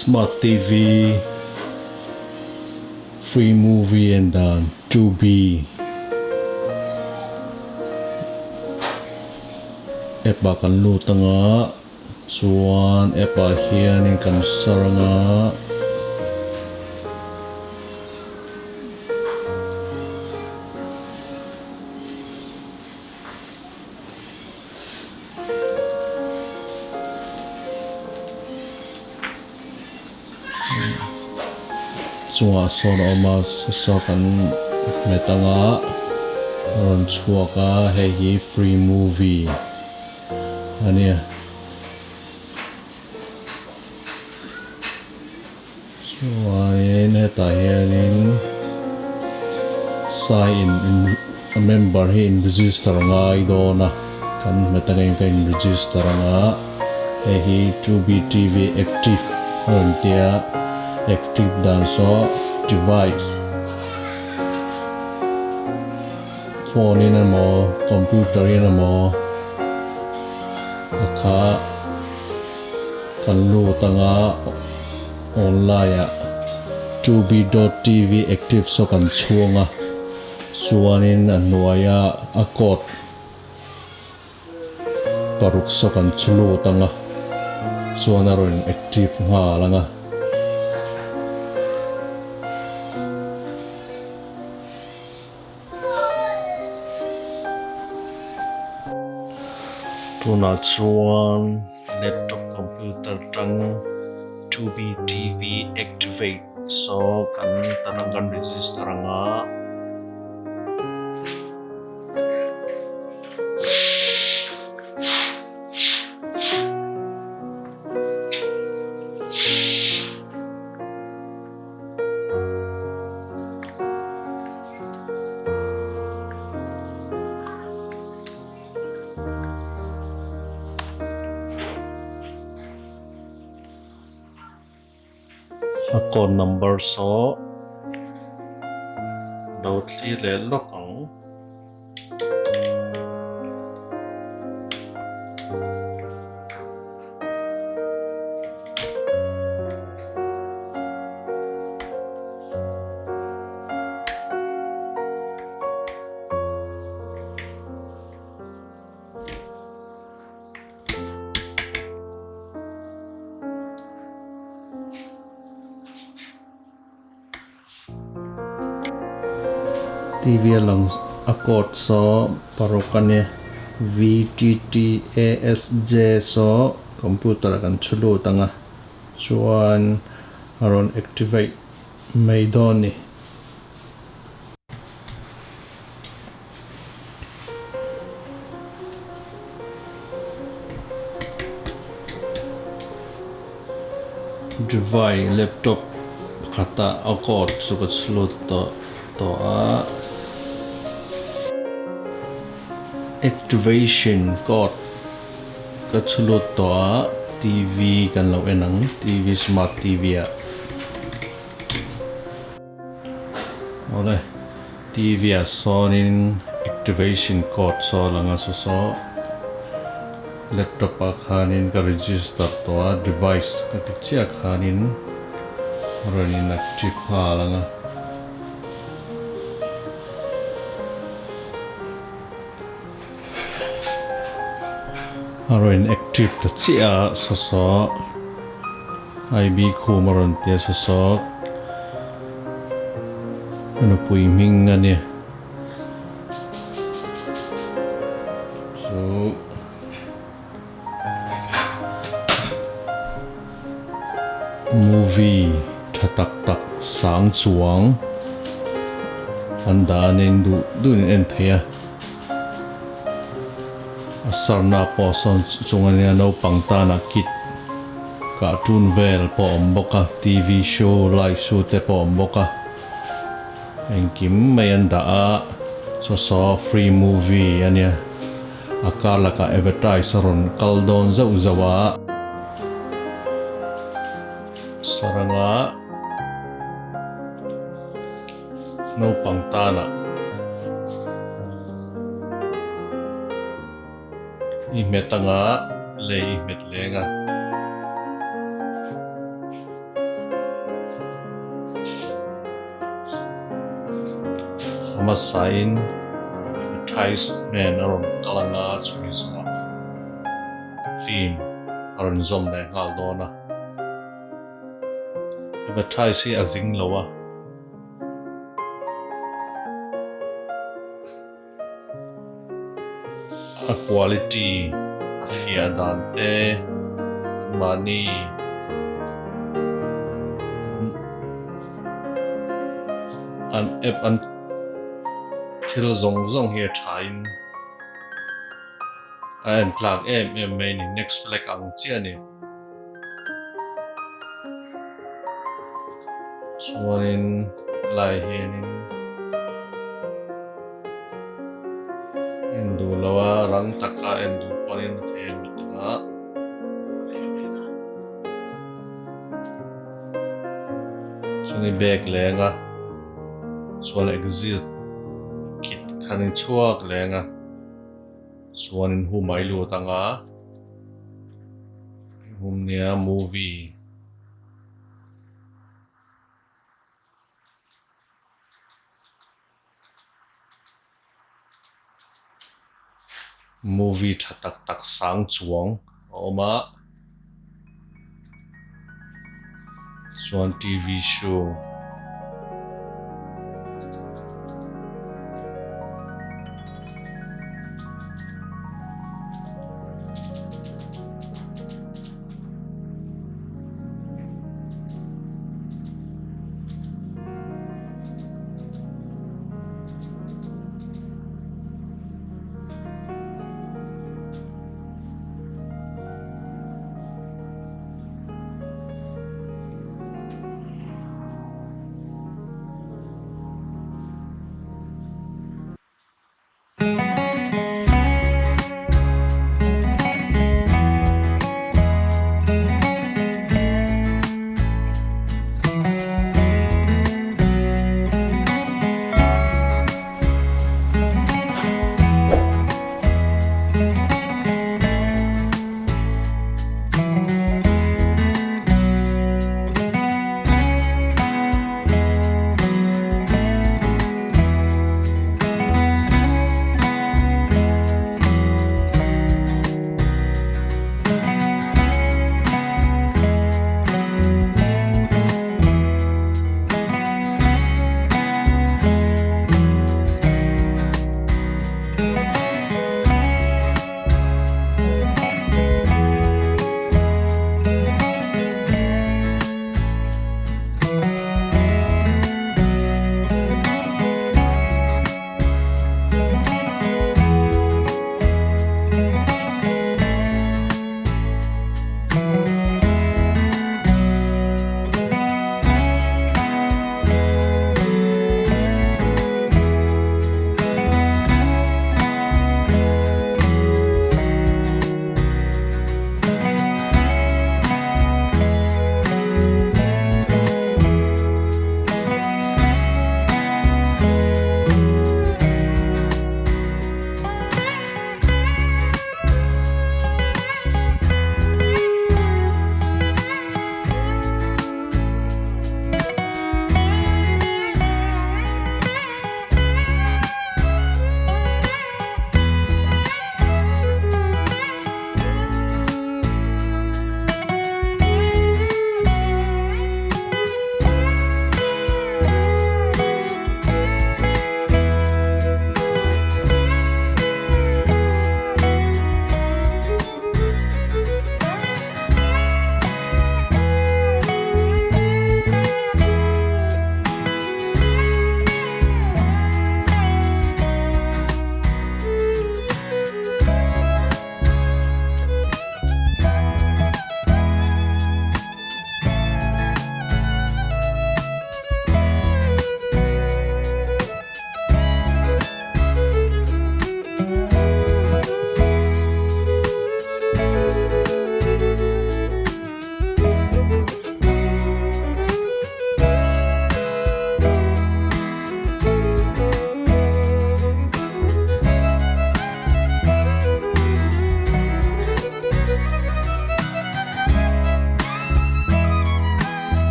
Smart TV free movie en dan Tubi app ah kan lut anga chuan app ah hianin kan sar anga. Chungah sawn a awm a saw kan hmet anga a rawn chhuak a hei hi free movie a nia. Chuanin hetah hianin sign in a member hi in register a ngai dawn a kan hmet angin ka in register anga hei hi 2B T V active a rawn tia active dan saw device phone in emaw computer in emaw a kha. Kan lut anga online ah 2b dot tv active saw kan chhuang a, chuanin a hnuaia a code paruk saw kan chhu lut anga, chuan a rawn active nghal anga. Tunah chuan laptop computer tang 2B T_V activate saw kan tarang kan register anga. A code number saw lo thlir leh lawk ang. T_V a lang a code saw paruk a nia V_T_T_A_S_J saw computer ah kan chhu lut ang a chuan a rawn activate mai dawn a ni. Device laptop pakhata a code chu ka chhlut tawh tawh a activation code ka chhlut tawh a T_V kan lo en ang T_V smart T_V ah. Awle T_V ah sawnin activation code saw a lang a saw saw laptop ah khanin ka register tawh a device ka ti chiah khanin rawn in active nghal ang a. A rawn in active ta chiah a saw saw I_B khum a rawn ti a saw saw a nupui hming a nia chu movie tha tak tak sang chuang an dah a nia duh duh in en thei a. A sarna pawh sawn chung a nia naupang tana kit cartoon vel pawh a awm bawk a T_V show live show te pawh a awm bawk a engkim mai an dah a saw saw free movie a nia a kar lakah advertise a rawn kal dawn zauh zauh a saranga naupang tana i hmet anga lei i hmet leng a. A hmasain advertisement a rawn kal anga chumi zawhah film a rawn zawm leh nghal dawn a. Advertise hi a zing lo a. A quality a fiah dan te anmahni an app an thil zawng zawng hi a tha in a en tlak em em mai a ni Netflix ang chiah a ni. Chuanin helai hianin en duh lo a rang taka en duh pawhin a thei a ni tawh a. Chuan i bag leng a chuan exit kit khan in chhuak leng a chuanin hum a i lut ang a. Hum nia movie. Movie tha tak tak sang chuang a awm a. Chuan TV show.